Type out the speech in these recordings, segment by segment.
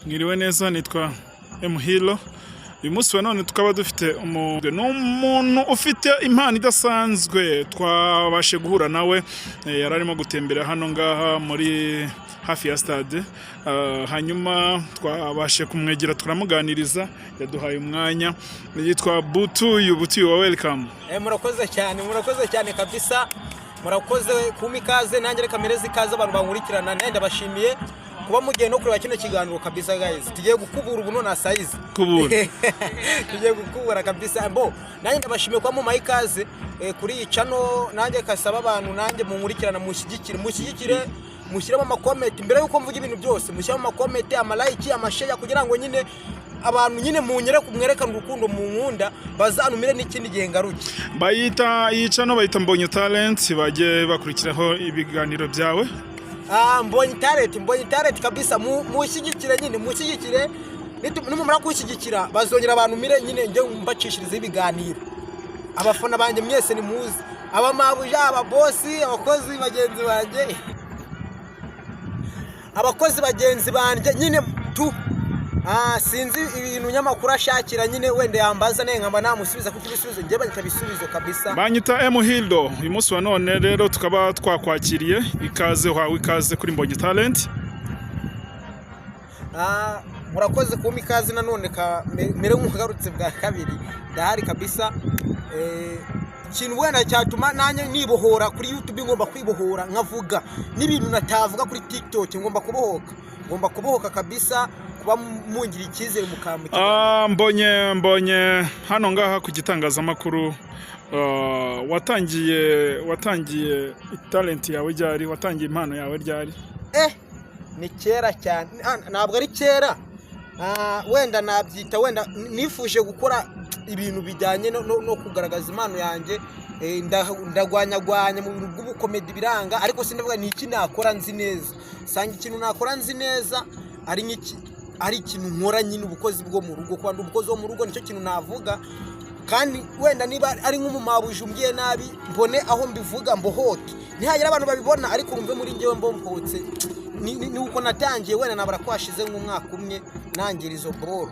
Mwiriwe neza, nitwa Emuhilo. Uyu munsi wa none tukaba dufite ni umuntu ufite impano idasanzwe. Twabashe guhura nawe, yari arimo gutembera hano ngaha muri hafi ya stade. Hanyuma twabashe kumwegera, turamuganiriza, yaduhaye umwanya. Yitwa Butuyu. Butuyu wa welcome. Murakoze cyane, murakoze cyane kabisa, murakoze kumpa ikaze. Nanjye reka mpereze ikaze abantu bankurikirana. Nanjye ndabashimiye kuba mugiye no kureba kino kiganiro kabisa. Guys, tugiye gukubura ubu none sayizi. Kubura. Tugiye gukubura kabisa. Bo nanjye ndabashimiye kuba mumpaye ikaze kuri iyi channel. Nanjye kasaba abantu nanjye munkurikirana, mushyigikire, mushyigikire, mushyiremo ama comment mbere yuko mvuga ibintu byose, mushyiremo ama comment, ama like, ama share, kugira ngo nyine abantu nyine munyere mwerekane urukundo mu nkunda, bazanumire n'ikindi gihe ngaruke. Bayita iyi channel bayita Mbonye Talent, bajye bakurikiraho ibiganiro byawe. Ah, Mbonye Talent, Mbonye Talent kabisa. Mushyigikire nyine, mushyigikire. Nimumara kunshyigikira bazongera abantu mire nyine njye mbacishirizeho ibiganiro. Abafana banjye mwese ni muzi, abamabuja, ababosi, abakozi bagenzi banjye, abakozi bagenzi banjye nyine tu. Sinzi ibintu nyamakuru ashakira nyine, wenda yambaza naye nkaba namusubiza, kuko ibisubizo njye banyita ibisubizo kabisa. Banyita Emuhildo. Uyu munsi wa none rero tukaba twakwakiriye, ikaze, uhawe ikaze kuri Mbonye Talent. Murakoze kumpa ikaze nanone. Ka mere nk'ugarutse bwa kabiri, ndahari kabisa. Ikintu wenda cyatuma nanjye nibohora kuri YouTube, ngomba kwibohora nkavuga n'ibintu natavuga kuri TikTok. Ngomba kubohoka, ngomba kubohoka kabisa, kuba mungira icyizere mukamukira. Mbonye hano ngaha ku gitangazamakuru, watangiye talent yawe ryari? Watangiye impano yawe ryari? Ni kera cyane. Ntabwo ari kera. Wenda nabyita wenda nifuje gukora ibintu bijyanye no kugaragaza impano yanjye. Ndagwanyagwanya mu bintu bw'ubukomedi biranga, ariko sindavuga ni iki nakora nzi neza. Sanga ikintu nakora nzi neza ari nk'iki, ari ikintu nkora nyine, ubukozi bwo mu rugo. Kuba ndi umukozi wo mu rugo nicyo kintu navuga. Kandi wenda niba ari nk'umumabuja umbwiye nabi, mbone aho mbivuga mbohoke, nihagira abantu babibona, ariko wumve muri njyewe mbohotse. Ni uko natangiye, wenda nabara ko hashize nk'umwaka umwe nangira izo boro.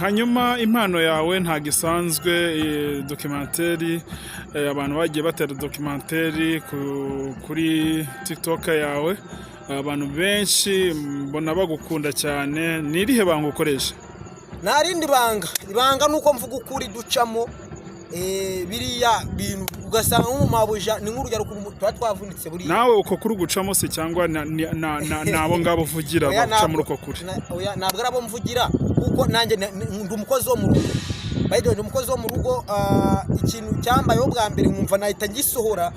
Hanyuma impano yawe ntabwo isanzwe. Documentary, abantu bagiye batera documentary kuri TikTok yawe, abantu benshi mbona bagukunda cyane. Ni irihe banga ukoresha? Nta rindi banga. Ibanga ni uko mvuga ukuri ducamo. Biriya bintu ugasanga nk'umumabuja, ni nk'urugero ukuntu tuba twavunitse buriya. Nawe uko kuri gucamo se, cyangwa ni abo ngabo uvugira Oya, baguca muri ntabwo- uko kuri? Oya, ntabwo ari abo mvugira, kuko nanjye ndi umukozi wo mu rugo. By the way, ndi umukozi wo mu rugo. Ikintu cyambayeho bwa mbere nkumva nahita ngisohora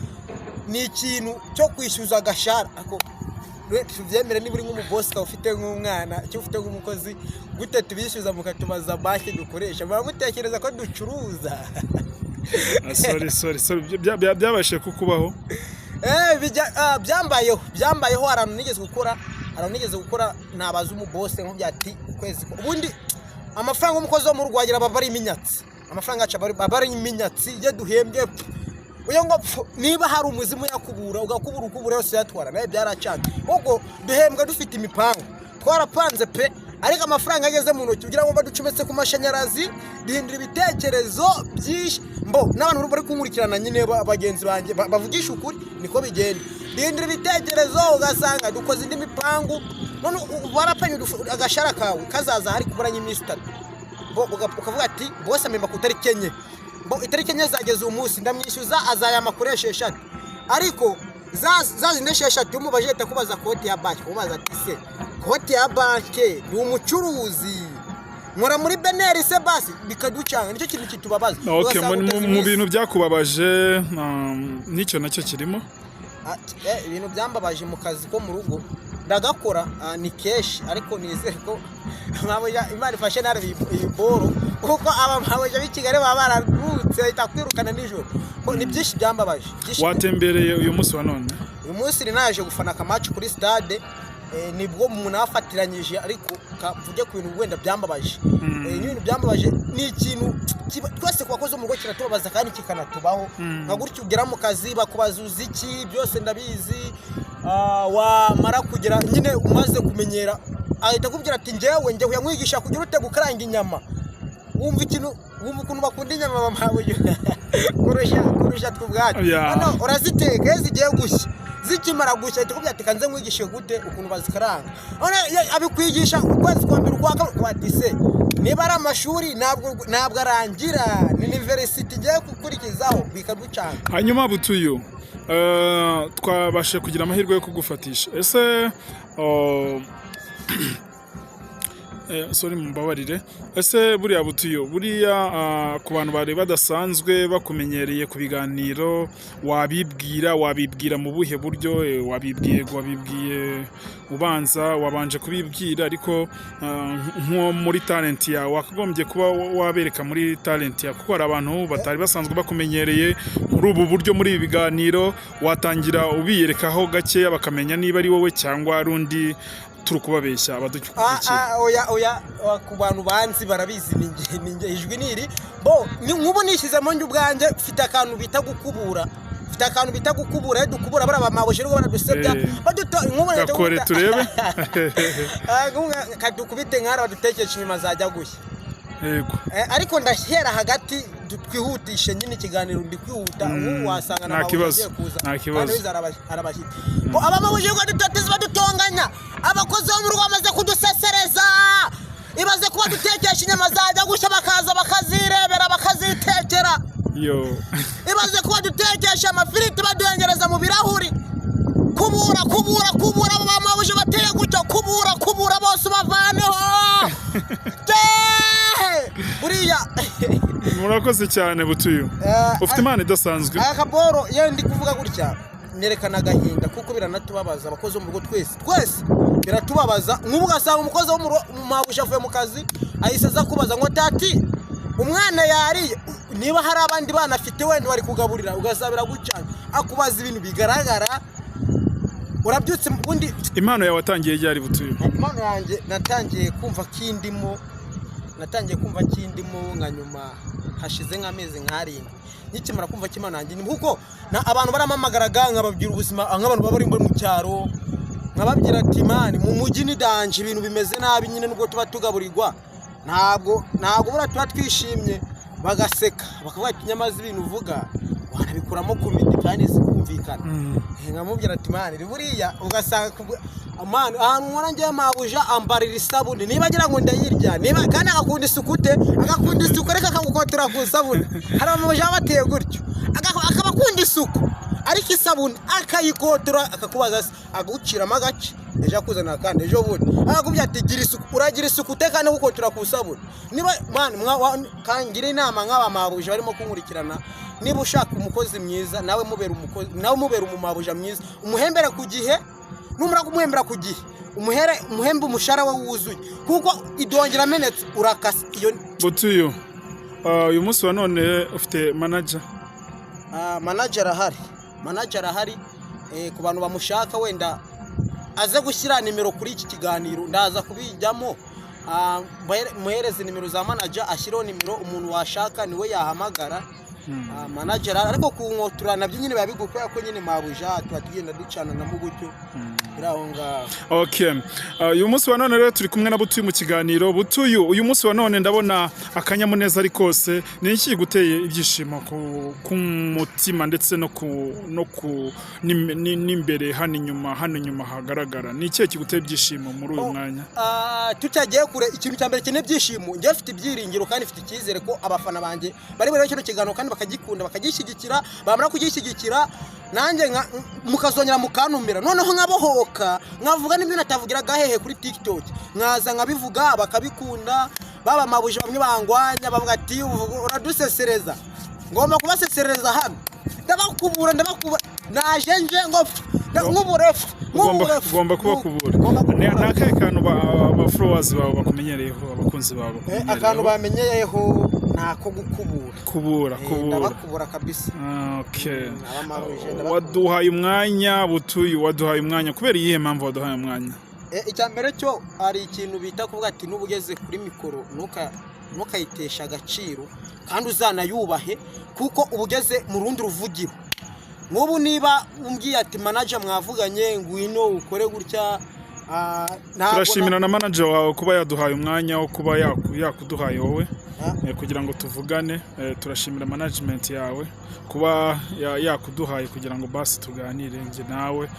ni ikintu cyo kwishyuza agashara. Ako tubyemere, niba uri nk'umubosi ukaba ufite nk'umwana cyangwa ufite nk'umukozi, gute tubishyuza mukatubaza banki dukoresha? Muba mutekereza ko ducuruza? Sorry, sorry, sorry. Byabashije kukubaho? Byambayeho, byambayeho. Hari ahantu nigeze gukora, hari ahantu nigeze gukora, nabaza umubose nkubwira ati ukwezi ubundi amafaranga y'umukozi wo mu rugo wagira aba ari iminyatsi. Amafaranga yacu aba ari iminyatsi iyo duhembwe. Pfu, uyo ngo pfu, niba hari umuzimu yakubura, ugakubura, ukubura yose yatwara nawe byaracanye, kuko duhembwa dufite imipango, twarapanze pe. Ariko amafaranga ageze mu ntoki kugira ngo baducometse ku mashanyarazi, duhindura ibitekerezo byinshi. Mbo n'abantu bari kunkurikirana nyine, bagenzi banjye bavugisha ukuri, niko bigenda. Duhindura ibitekerezo, ugasanga dukoze indi mipangu. None warapanye agashara kawe kazaza hari kubura nk'iminsi 3. Bo ukavuga ati bose amemba ku itariki 4. Bo itariki 4 zageze, uyu munsi ndamwishyuza, azayama kuri 6. Ariko za zindi 6 umubajije ahita akubaza konti ya banki, kubaza ati se konti ya banki, ni umucuruzi, nkora muri BNR se? Basi bikaducanga, nicyo kintu kitubabaza. Okay, Ugasanga uteze mu iminsi. bintu byakubabaje, n'icyo nacyo kirimo? Ibintu byambabaje mu kazi ko mu rugo ndagakora, ni kenshi, ariko nizere ko mabuja Imana ifashe ntare iyi boro, kuko aba mabuja b'i Kigali baba bararutse, bahita kwirukana nijoro. Ko ni byinshi byambabaje, byinshi. Watembereye uyu munsi wa none? Uyu munsi ni naje gufana aka match kuri stade, nibwo umuntu afatiranyije, ariko mvuge ku bintu wenda byambabaje. N'ibintu byambabaje ni ikintu twese ku bakozi bo mu rugo kiratubabaza kandi kikanatubaho. Nka gutya ugera mu kazi bakubaza uzi iki, byose ndabizi. Wamara kugera nyine umaze kumenyera. Ahita akubwira ati: "Njyewe njye kuyamwigisha kugira ute? Gukaranga inyama." Wumva ikintu, wumva ukuntu bakunda inyama bamabuye kurusha twe ubwacu. Noneho uraziteka, iyo zigiye gushya, zikimara gushya ahita akubwira ati: "Kanze nkwigishe gute ukuntu bazikaranga." None iyo abikwigisha ukwezi kwa mbere, ukwa kabiri, bati: "Se niba ari amashuri ntabwo arangira, ni university igiye gukurikizaho," bikaducanga. Hanyuma Butuyu, twabashije kugira amahirwe yo kugufatisha. Ese oh, sorry, mumbabarire. Ese buriya Butuyu, buriya ku bantu bari badasanzwe bakumenyereye ku biganiro, wabibwira mu buhe buryo? Wabibwiye ubanza wabanje kubibwira, ariko nko muri talent yawe wakagombye kuba wabereka muri talent yawe, kuko hari abantu batari basanzwe bakumenyereye muri ubu buryo, muri ibi biganiro. Watangira ubiyerekaho gakeya, bakamenya niba ari wowe cyangwa ari undi turi kubabeshya abadukurikiye. Oya, oya, ku bantu banzi barabizi, ni njye, ijwi ni iri. Bo nk'ubu nishyizemo njye ubwanjye, mfite akantu bita gukubura, mfite akantu bita gukubura. Iyo dukubura bariya bamabuje rwo baradusebya. Nk'ubu leta Gakore turebe. Nk'ubu kadukubite nk'ara badutekesha inyuma zajya gushya. Yego. Ariko ndashyira hagati, twihutishe nyine ikiganiro, ndi kwihuta. Nk'ubu wasanga na Nta Mabuja kibazo, agiye kuza. nta kibazo. Kandi wize arabashyitsi. Bo abamabuje ngo dutoteze, badutonganya, abakozi bo mu rugo bamaze kudusesereza. Ibaze kuba dutekesha inyama zajya gushya, bakaza bakazirebera, bakazitekera. Yo. Ibaze kuba dutekesha amafiriti, baduhengereza mu birahuri. Kubura, kubura, kubura, abo bamabuje bateye gutyo, kubura, kubura bose ubavaneho. Tehe! Buriya Murakoze cyane, Butuyu. Ufite impano idasanzwe. Aka kaboro, iyo ndi kuvuga gutya nerekana agahinda, kuko biranatubabaza abakozi bo mu rugo twese, twese biratubabaza. Nk'ubu ugasanga umukozi wo mu rugo mabuja avuye mu kazi, ahise aza kubaza ngo: "Tati, umwana yariye?" Niba hari abandi bana afite wenda bari kugaburira, ugasaba biragucana, akubaza ibintu bigaragara urabyutse ubundi. Impano yawe watangiye ryari, Butuyu? Impano yanjye natangiye kumva ko indimo, natangiye kumva ko indimo nka nyuma hashize nk'amezi nk'arindwi nkikimara kumva ko impano yanjye indimo, kuko abantu barampamagaraga nkababwira ubuzima, nk'abantu baba bari mu cyaro, nkababwira ati: "Man, mu mujyi ni danger, ibintu bimeze nabi nyine, nubwo tuba tugaburirwa ntabwo buriya tuba twishimye." Bagaseka, bakavuga ati: "Nyamaze ibintu uvuga wanabikuramo comedy kandi zikumvikana." Nkamubwira ati: "Man, buriya ugasanga man, ahantu nkora ngewe, mabuja ambarira isabune niba agira ngo ndayirya, niba kandi agakunda isuku te, agakunda isuku, ariko akagukotera ku isabune." Hari abamabuja baba bateye gutyo, akaba akunda isuku, ariko isabune akayikotora, akakubaza se, aguciramo agace, ejo akuzanira akandi, ejo bundi akakubwira ati: "Gira isuku." Uragira isuku ute kandi gukotora ku isabune? Niba man kangira inama nk'aba mabuja barimo kunkurikirana: niba ushaka umukozi mwiza, nawe mubera umukozi, nawe mubera umumabuja mwiza, umuhembere ku gihe. Numara kumuhembera ku gihe, umuhere, umuhembe umushahara we wuzuye, kuko idongera amenetse urakasa iyo. Butuyu, uyu munsi wa none ufite manager? Manager arahari, manager arahari. Ku bantu bamushaka, wenda aze gushyira nimero kuri iki kiganiro, ndaza kubijyamo. Muhereze nimero za manager, ashyireho nimero, umuntu washaka niwe yahamagara. Manager ariko ku nkotura nabyo nyine biba bigoye, kubera ko nyine mabuja tuba tugenda ducana namo gutyo, biri aho ngaho. Okay. Uyu munsi wa none rero turi kumwe na Butuyu mu kiganiro. Butuyu, uyu munsi wa none ndabona akanyamuneza ari kose. Ni iki guteye ibyishimo ku mutima ndetse no ku n'imbere hano inyuma hagaragara? Ni ikihe kiguteye ibyishimo muri uyu Oh, mwanya? Tutagiye kure, ikintu cya mbere kintu ibyishimo, njye mfite ibyiringiro kandi mfite icyizere ko abafana banjye bari burebe kino kiganiro kandi bakagikunda, bakagishyigikira. Bamara kugishyigikira, nanjye mukazongera mukantumira, noneho nkabohoka, nkavuga n'ibyo natavugiraga hehe kuri TikTok, nkaza nkabivuga bakabikunda. Baba mabuje bamwe bangwanya bavuga ati: "Uradusesereza." Ngomba kubasesereza hano, ndabakubura, ndabakubura, naje nje ngo nk'uburefu. Ugomba Nk'uburefu. ugomba kubakubura. Ngomba Ni kubakubura. akahe kantu aba followers bawe bakumenyereyeho, abakunzi bawe Akantu bakumenyereyeho? Bamenyeyeho ni ako gukubura. Kubura, kubura. Ndabakubura kabisa. Okay. Abamabuje ndabakubura. Waduhaye umwanya, Butuyu, waduhaye umwanya kubera iyihe mpamvu waduhaye umwanya? Icya mbere cyo, hari ikintu bita kuvuga ati n'uba ugeze kuri mikoro ntukayiteshe agaciro, kandi uzanayubahe, kuko uba ugeze mu rundi ruvugiro. Nk'ubu niba umbwiye ati: "Manager mwavuganye, ngwino ukore gutya," Ntabwo Turashimira na manager wawe kuba yaduhaye umwanya wo kuba yakuduhaye wowe kugira ngo tuvugane. Turashimira management yawe kuba yakuduhaye kugira ngo basi tuganire njye nawe.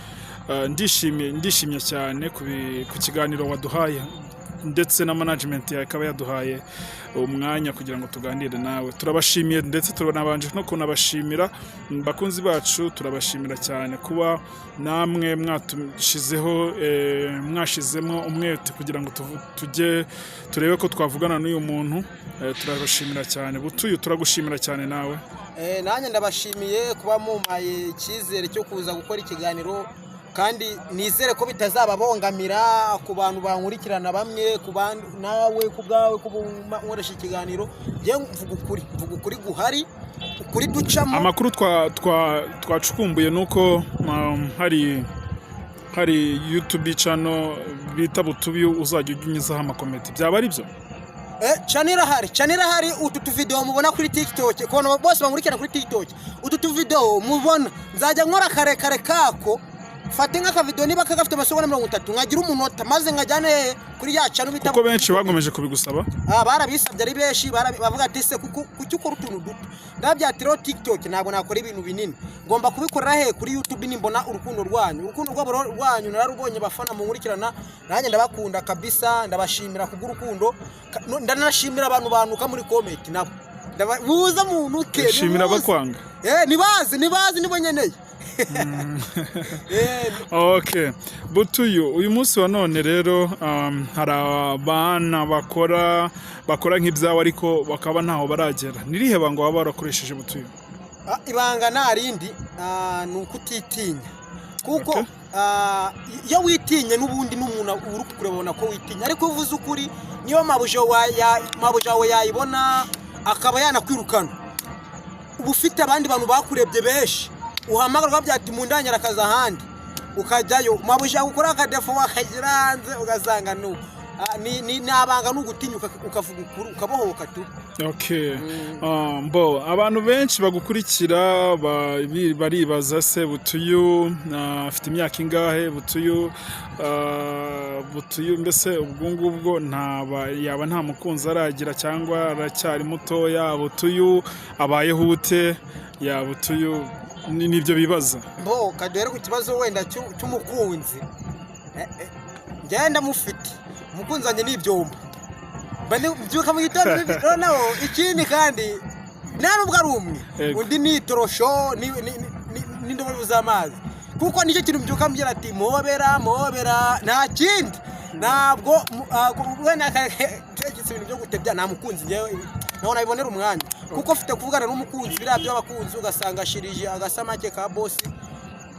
Ndishimye cyane ku kiganiro waduhaye, ndetse na management yawe ikaba yaduhaye umwanya kugira ngo tuganire nawe. Turabashimiye, ndetse turanabanje no kunabashimira, bakunzi bacu, turabashimira cyane kuba namwe mwatushizeho, mwashizemo umwete kugira ngo tujye turebe ko twavugana n'uyu muntu. Turabashimira cyane. Butuyu, turagushimira cyane nawe. Nanjye ndabashimiye kuba mumpaye icyizere cyo kuza gukora ikiganiro, kandi nizere ko bitazababongamira ku bantu bankurikirana bamwe, ku bandi, nawe ku bwawe kuba nkoresha ikiganiro. Njye mvuga ukuri, mvuga ukuri guhari, ukuri ducamo. Amakuru twacukumbuye ni uko hari YouTube channel bita Butubi uzajya ujya unyuzaho amakomedi, byaba ari byo? Channel irahari, channel irahari. Utu tuvideo mubona kuri TikTok, ku bantu bose bankurikirana kuri TikTok, utu tuvideo mubona nzajya nkora karekare kako, fate nk'akavideo niba kagafite amasegonda 30, nkagira umunota, maze nkajyane hehe? Kuri ya channel bita Kuko benshi bagomeje kubigusaba. Barabisabye ari benshi, bavuga ati: "Se kuko kuki ukora utuntu duto?" Ndabyatiraho TikTok ntabwo nakora ibintu binini, ngomba kubikorera he? Kuri YouTube. Nimbona urukundo rwanyu, urukundo rwabo rwanyu nararubonye, bafana munkurikirana, nanjye ndabakunda kabisa, ndabashimira kubw'urukundo. No, ndanashimira abantu bantuka muri comment nabo. Buza muntuke. Shimira nimuze. abakwanga. Nibaze, nibaze, nibo nkeneye. Okay, Butuyu, uyu munsi wa none rero hari abana bakora nk'ibyawe ariko bakaba ntaho baragera. Nirihe banga waba warakoresheje, Butuyu? Ibanga nta rindi, ni ukutitinya, kuko iyo witinye n'ubundi n'umuntu uri kukureba abona ko witinya, ariko iyo uvuze ukuri, niyo mabuja wawe yayibona akaba yanakwirukana, uba ufite abandi bantu bakurebye benshi uhamagara ukabwira ati: "Mundangire akazi ahandi," ukajyayo. Mabuja gukora akadefo wakagira hanze ugasanga ni uko. Ni abanga, ni ugutinyuka ukavuga ukuri, ukabohoka tu. Okay. Bo abantu benshi bagukurikira baribaza: se Butuyu afite imyaka ingahe? Butuyu, Butuyu mbese ubwo ngubwo ntaba yaba nta mukunzi aragira cyangwa aracyari mutoya? Butuyu abayeho ute? Ya Butuyu nibyo bibaza. Bo kaduhere ku kibazo wenda cy'umukunzi. Njyewe ndamufite umukunzi wanjye, ni ibyombo. Mba mbyuka mu gitondo, noneho ikindi kandi nta nubwo ari umwe, undi ni itorosho n'indobo z'amazi, kuko nicyo kintu mbyuka mbwira ati: "Mobera, mobera," nta kindi. Ntabwo wenda tureketse ibintu byo gutebya, nta mukunzi njyewe ntabwo nabibonera umwanya, kuko mfite kuvugana n'umukunzi biriya by'abakunzi, ugasanga ashirije agasamake ka bosi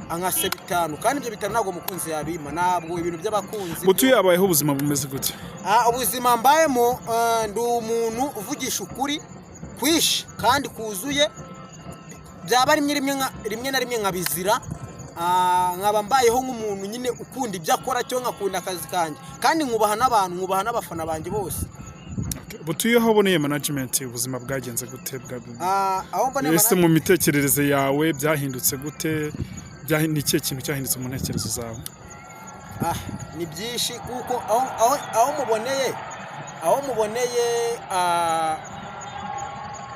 ankase 5, kandi ibyo 5 ntabwo umukunzi yabima. Ntabwo ibintu by'abakunzi. Butuyu abayeho ubuzima bumeze gute? Ubuzima mbayemo, ndi umuntu uvugisha ukuri kwishi kandi kuzuye, byaba rimwe rimwe rimwe na rimwe nkabizira. Nkaba mbayeho nk'umuntu nyine ukunda ibyo akora, cyo nkakunda akazi kanjye, kandi nkubaha n'abantu, nkubaha n'abafana banjye bose. Okay. Butuyu, aho uboneye management ubuzima bwagenze gute? Aho mboneye Ese mu mitekerereze yawe byahindutse gute? Ni ikihe kintu cyahindutse mu ntekerezo zawe? Ni byinshi, kuko aho muboneye,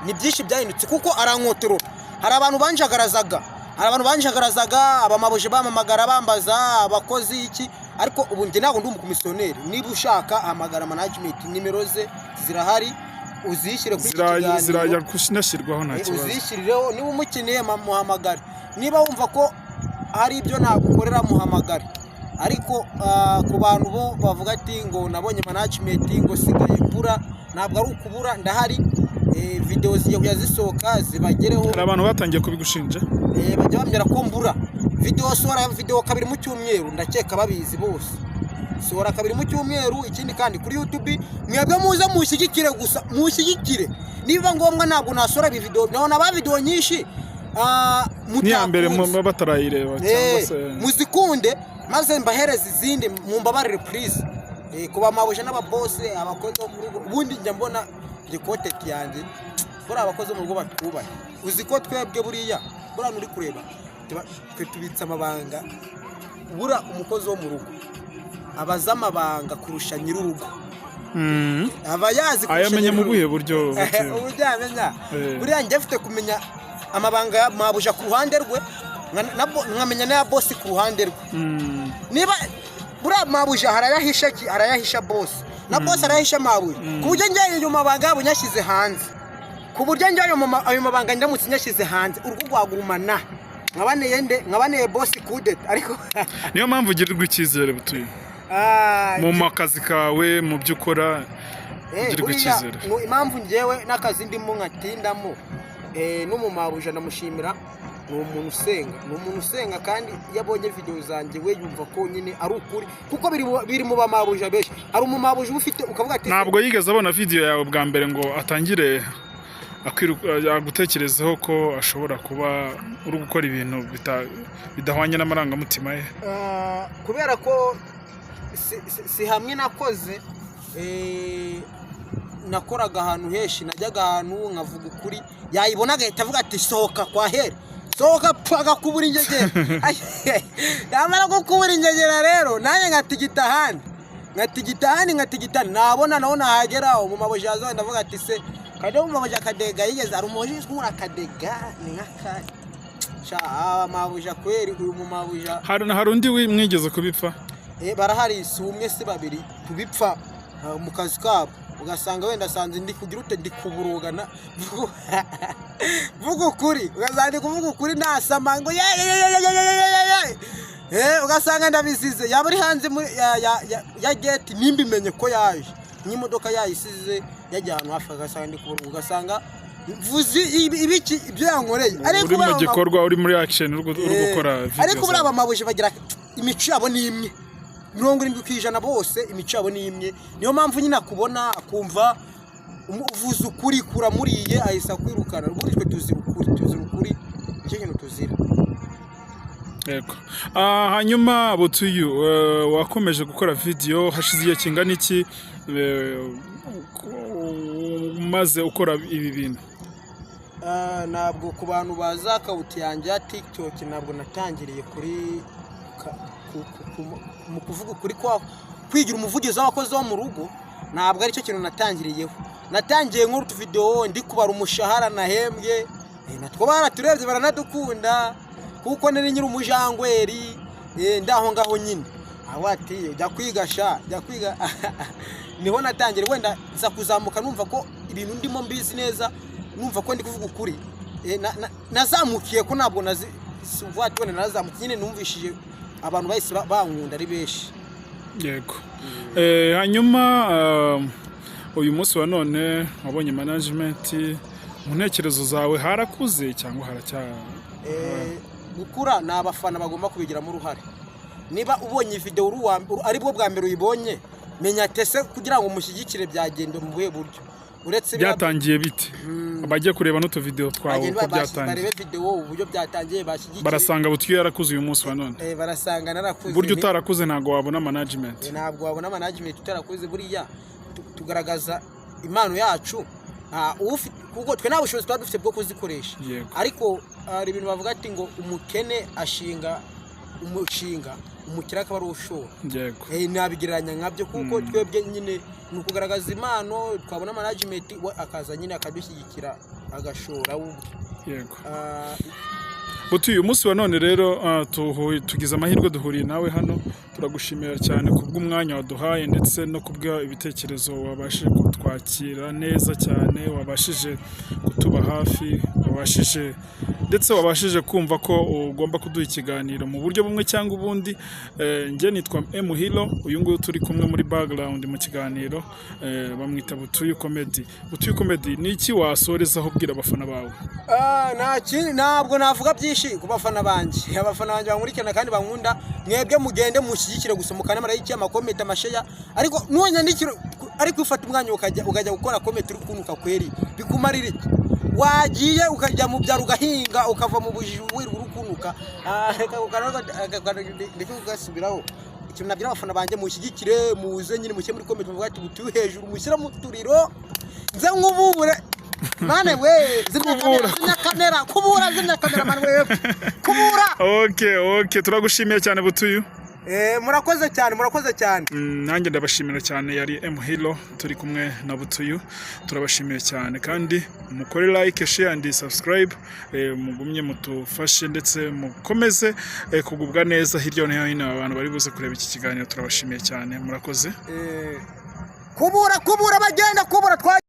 ni byinshi byahindutse, kuko arankotorora. Hari abantu banjagarazaga, abamabuje bamamagara bambaza abakozi iki, ariko ubu njye ntabwo ndi umukomisiyoneri. Niba ushaka, hamagara management, nimero ze zirahari, uzishyire kuri iki kiganiro. Zirajya kunashyirwaho, nta kibazo. Uzishyirireho. Niba umukeneye, muhamagare. Niba wumva ko hari ibyo nagukorera, muhamagare. Ariko ku bantu bo bavuga ati ngo nabonye management ngo sigaye mbura, ntabwo ari ukubura, ndahari. Video zigiye kujya zisohoka zibagereho. Hari abantu batangiye kubigushinja. Bajya bambwira ko mbura video. Sohora video kabiri mu cyumweru, ndakeka babizi bose, sohora kabiri mu cyumweru. Ikindi kandi kuri YouTube, mwebwe muze mushyigikire gusa, mushyigikire. Niba ngombwa ntabwo nasora ibi video, nabona ba video nyinshi N'iya mbere mutakunze. Batarayireba cyangwa se Muzikunde maze mbahereze izindi, mumbabarire please. Kuba mabuja n'ababose, abakozi bo mu rugo, ubundi njya mbona content yanjye, buriya abakozi bo mu rugo batwubahe. Uzi ko twebwe buriya nturi kureba, twe tubitse amabanga. Buriya umukozi wo mu rugo Abaza amabanga kurusha nyir'urugo. Aba yazi kurusha Ayamenya mu nyir'urugo. buhe buryo, Butuyu? Uburyo yamenya, buriya njye mfite kumenya amabanga ya mabuja ku ruhande rwe, nkamenya n'aya bosi ku ruhande rwe. Niba buriya mabuja harayahisha harayahisha bosi, na bosi arayahisha mabuja, ku buryo njye ayo mabanga yabo nyashyize hanze, ku buryo njye ayo mabanga ndamutse nyashyize hanze, urugo rwagurumana. Nkabaneye nde? Nkabaneye bosi kudeta, ariko Niyo mpamvu ugirirwa icyizere, Butuyu, mu makazi kawe, mu byo ukora, ugirirwa buriya icyizere. Ngo impamvu njyewe n'akazi ndimo nkatindamo, n'umumabuja ndamushimira, ni umuntu usenga, ni umuntu usenga, kandi iyo abonye videwo zanjye we yumva ko nyine ari ukuri, kuko biri mu bamabuja benshi. Hari umumabuja uba ufite ukavuga ati Ntabwo yigeze abona video yawe bwa mbere ngo atangire agutekerezeho ko ashobora kuba uri gukora ibintu bidahwanye n'amarangamutima ye? Ah, kubera ko si hamwe nakoze, nakoraga ahantu henshi, najyaga ahantu nkavuga ukuri, yayibona agahita avuga ati: "Sohoka kwa heri, sohoka." Pfa, agakubura ingegera. Yamara gukubura ingegera rero, nanjye nkatigita ahandi, nkatigita ahandi, nkatigita, nabona naho nahagera mu mabuja yazo, ndavuga ati: "Se kajya mu mabuja." Akadega yigeze, hari umubuja uzwi akadega ni nk'aka sha amabuja kweri, uyu mu mabuja. Hari undi mwigeze kubipfa? Barahari, si umwe si babiri tubipfa, mu kazi kabo, ugasanga wenda asanze ndi kugira ute, ndi kuburugana, vuga ukuri, ugasanga ndi kuvuga ukuri nasama ngo ye ye ye ye ye ye ye ye ye. Ugasanga ndabizize, yaba ari hanze muri ya gate, nimbimenye ko yaje nk'imodoka yayisize yajya ahantu hafi, ugasanga ndi kuburuga, ugasanga mvuze ibiki, ibyo yankoreye. Ariko Uri mu buriya gikorwa, uri muri action, uri gukora video ariko buriya zawe. Abamabuja bagira imico yabo ni imwe, 70% bose imico yabo ni imwe. Niyo mpamvu nyine akubona akumva uvuze ukuri kuramuriye, ahise akwirukana. Ubundi twe tuzira ukuri, tuzira ukuri, nicyo kintu tuzira. Yego. Hanyuma Butuyu, wakomeje gukora video hashize igihe kingana iki, umaze ukora ibi bintu? Ntabwo ku bantu bazi account yanjye ya TikTok, ntabwo natangiriye kuri mu kuvuga ukuri kwa kwigira umuvugizi w'abakozi bo mu rugo, ntabwo aricyo kintu natangiriyeho. Natangiye nk'utu videwo ndi kubara umushahara nahembwe, natwo baraturebye baranadukunda, kuko nari nyiri umujangweri, ndaho ngaho nyine aho ati: "Jya kwiga sha, jya kwiga." Niho natangira, wenda nza kuzamuka numva ko ibintu ndimo mbizi neza, numva ko ndi kuvuga ukuri. Nazamukiye ko ntabwo nazi si uvuga ati wenda narazamukiye nyine, numvishije abantu bahise bankunda ari benshi. Yego. Hanyuma uyu munsi wa none wabonye management, mu ntekerezo zawe harakuze cyangwa haracya Gukura ni abafana bagomba kubigiramo uruhare. Niba ubonye video uri ari bwo bwa mbere uyibonye, menya tese kugira ngo mushyigikire byagenda mu buhe buryo uretse Byatangiye bite? Bajye kureba n'utuvideo twawe bagenda uko byatangiye. Barebe video uburyo byatangiye, bashyigikire. Barasanga Butuyu yarakuze uyu munsi wa none. Barasanga narakuze. Buryo utarakuze ntabwo wabona management. Ntabwo wabona management utarakuze. Buriya tugaragaza impano yacu, kuko twe nta bushobozi tuba dufite bwo kuzikoresha. Ariko hari ibintu bavuga ati ngo umukene ashinga umushinga, umukire akaba ari ushora. Nabigereranya nkabyo, kuko twebwe nyine ni ukugaragaza impano, twabona management we akaza nyine akadushyigikira, agashora we ubwe. Butuyu, uyu munsi wa none rero, tugize amahirwe duhuriye nawe hano. Turagushimira cyane kubw'umwanya waduhaye, ndetse no kubwa ibitekerezo wabashije kutwakira neza cyane, wabashije kutuba hafi, wabashije ndetse wabashije kumva ko ugomba kuduha ikiganiro mu buryo bumwe cyangwa ubundi. Njye nitwa M Hilo, uyu nguyu turi kumwe muri background mu kiganiro, bamwita Butuyu Comedy. Butuyu Comedy, ni iki wasorezaho ubwira abafana bawe? Nta kindi, ntabwo navuga byinshi ku bafana banjye. Abafana banjye bankurikirana kandi bankunda, mwebwe mugende mushyigikire gusa, mukane ama like, ama comment, ama share. Ariko nunyandikira, ariko ufata umwanya ukajya gukora comment uri kunuka kweri, bikumarira iki? Wagiye ukajya mu byaro ugahinga, ukava mu bujiji wirirwa uri kunuka. Reka ndeke kugasubiraho. Ikintu nabwira abafana banjye: mushyigikire, muze nyine mushyire muri comment, muvuga ati: "Butuye hejuru," mushyire mu turiro nze nkubure mane we, zimya kamera, zimya kamera, kubura, zimya kamera mane we, kubura. Okay, turagushimiye cyane, Butuyu. Murakoze cyane, murakoze cyane. Nanjye ndabashimira cyane. Yari M Hero turi kumwe na Butuyu. Turabashimiye cyane kandi mukore like, share and subscribe. Mugumye mutufashe ndetse mukomeze kugubwa neza hirya no hino. Abantu bari buze kureba iki kiganiro, turabashimiye cyane, murakoze. Kubura, kubura, bagenda kubura twa.